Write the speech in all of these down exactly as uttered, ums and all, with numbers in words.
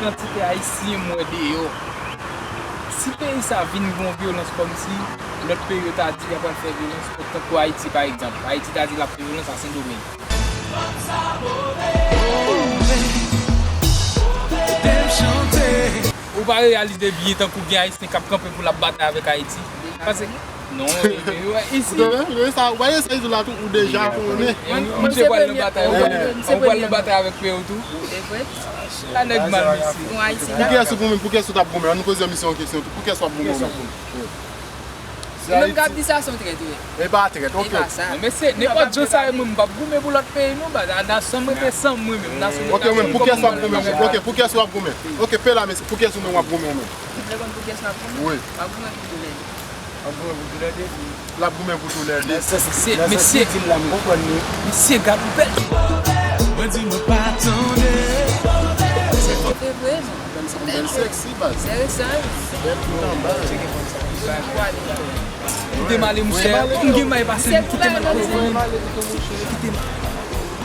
Kantite Ayisyen m wè deyò. Si peyi sa vin gen yon vyolans kòmsi lòt peyi yo ta di y ap al fè vyolans kont tankou Ayiti, pa egzanp. Ayiti ta di l ap fè vyolans a Sendomeng. Ou pa reyalize byen tankou gen Ayisyen k ap kanpe pou l ap batay avèk Ayiti. Paske, non, e, e, isi. Ou te wè, ou wè sa, ou wè sa, Izola tou, ou deja konnen. Mwen, mwen, misye pral nan batay, ou pral, ou pral nan batay avèk peyi w tou. E vre? La nèg mal, mesye. Pou kiyès ou goumen, pou kiyès ou t ap goumen? Ann poze misye yon kesyon tou. Pou kiyès w ap goumen ou menm? Ou menm k ap di sa, se yon trèt, wi. E pa trèt, ok. E pa sa. Non, mesye, nenpòt jan sa ye, mwen, m p ap goumen pou lòt peyi, non, baz. A, nan san m rete san m, mwen menm, nasyonalite. Ok, ou menm, pou kiyès w ap goumen? Ok, pou kiyès w ap goumen? Ok, pe la, mesye, pou kiyès ou menm w ap goumen ou menm? Ou vle konn pou kiyès m ap goumen? Wi. M ap goumen pou Doulède. W ap goumen pou Doulède? L ap goumen pou Doulède. Mesye, mesye, mesye, gad yon bèl. Mwen di mwen pa tande. Se vre, vre, non. Bèl seksi, baz. Sere sa, wi. Bèl tout anba. Kite m ale, monchè. Kòm gen may pase m, kite m al koze, men. Kite m.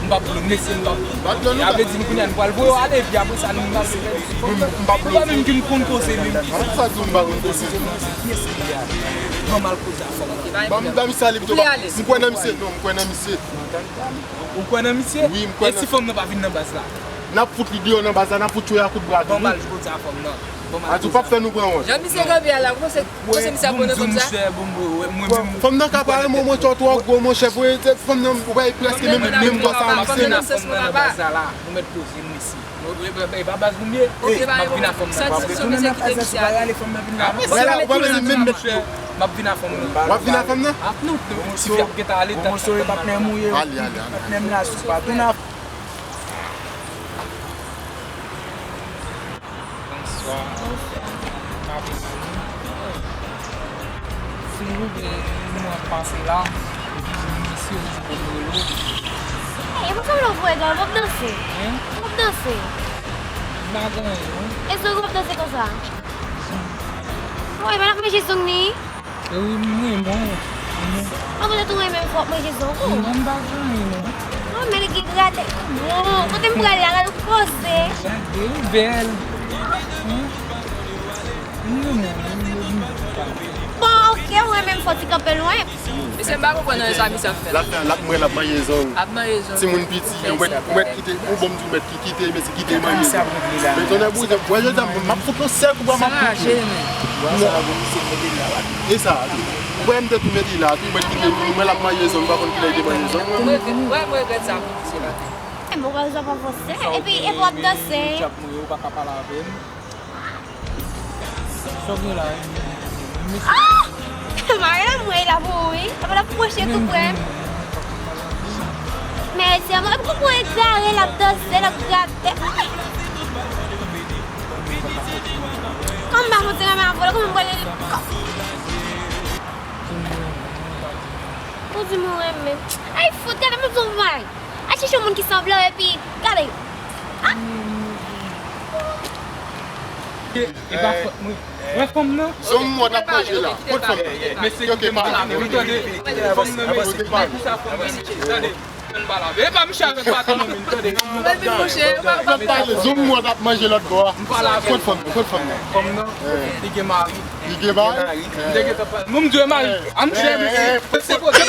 M p ap blonde, mesye, m p ap. Sa vle di, kounye a, nou pral voye w ale, epi apre sa, nou pral. M p ap blonde. Ou pa menm ki m konn koze, menm. Sa di w m pa konn koze? Ban m al koze a fanm nan. Ban m, ban m sa li pito. M kwè nan misye, non, m kwè nan misye. Ou kwè nan misye? Wi, m kwè nan. E si fanm nan pa vin nan baz la? N ap fout li deyò nan baz la, n ap fout chwe a kout bra tou. Ban m al koze a fanm nan. Ban m al koze a fanm nan. A di w p ap fè nou pran wont. Jan misye kanpe a la, ou panse, ou panse misye ap pran nan fanm sa? Fanm nan ka pa renmen w, monchè, w twò gwo, monchè, pou fanm nan, ou wè, prèske menm, menm gwosè misye. Fanm nan nan sans mwen, papa. Ou mèt poze m isi. E pa baz nou m ye. M ap vin a fanm nan. Ou pa retounen nan baz la si w pa rale fanm nan vin la. Wè la, ou pa bezwen menm mèt. M ap vin a fanm nan. W ap vin a fanm nan? Ap nou, ti fi ap gentan ale. Gwo moso e patnè m ou ye. Ale, ale, ale. Patnè m la si w pa tounen a. Bonswa. Bonswa. Mwen ap pase la, epi se yon mesye ki di pou m rele w. Ey, e pa sanble w voye dwa, w ap danse. Hein? W ap danse. M pa gen anyen, non. E zong w ap danse konsa? Woy, pa n ap manje zong ni? E wi, m renmen w. Mwen konnen tou renmen m fò w ap manje zong ou. Non, m pa gen anyen, non. Non, men li gen gratè. Bon, kote m prale a, gade w poze. Gade, ou bèl. Hein? Bon, ok, ou renmen m fò ti kanpe lwen. Mesye, m pa konprann anyen sa misye ap fè la. L ap fè, l ap mwen, l ap manje zong. Ap manje zong. Timoun piti, ou mèt, ou mèt kite, ou bon, m di w mèt ki kite, mesye kite manje zong. Men tonnè bouzè, wè, jodi a, m ap fout yon sèl kou bwa, m ap fout li. E sa, tou. Ou wè, m te tou mete la, tou, mwen kite, mwen l ap manje zong, m pa konn kilè li te manje zong. Mwen regrèt, wè, mwen regrèt sa pou misye la. E mwen wè zòt pa fòse, epi, epi w ap danse. Ou pa ka pale avè m. Sa w gen la, e? Ah! Mari la mwen la mouri. Apa l ap pwoche tou prè. Men se mwen, epi kòman egare l ap danse, l ap grate. Kòm m pa konn ti renmen avè l, kòman m pral rele? Ou di m ou renmen. Ay, fout, gade m di w bay. Al chèche yon moun ki sanble w epi gade. Ah! E, e pa fòt mwen. Wè fanm nan? Zong mwen t ap manje la. Kot fanm nan? Mesye, kite m pale avè l, tande. Fanm nan, mesye, kite m pale avè l, tande. Kite m pale avè l. E pa misye avèk baton nan men, tande. Mwen vin mouche, ou pa, ou pa. Zong mwen t ap manje lòt bò a. M pale avè l. Kot fanm nan? Kot fanm nan? Fanm nan, li gen mari. Li gen mari? M te gentan pale. Mwen, m di w e mari. An m chè, mesye. Se pwoblèm.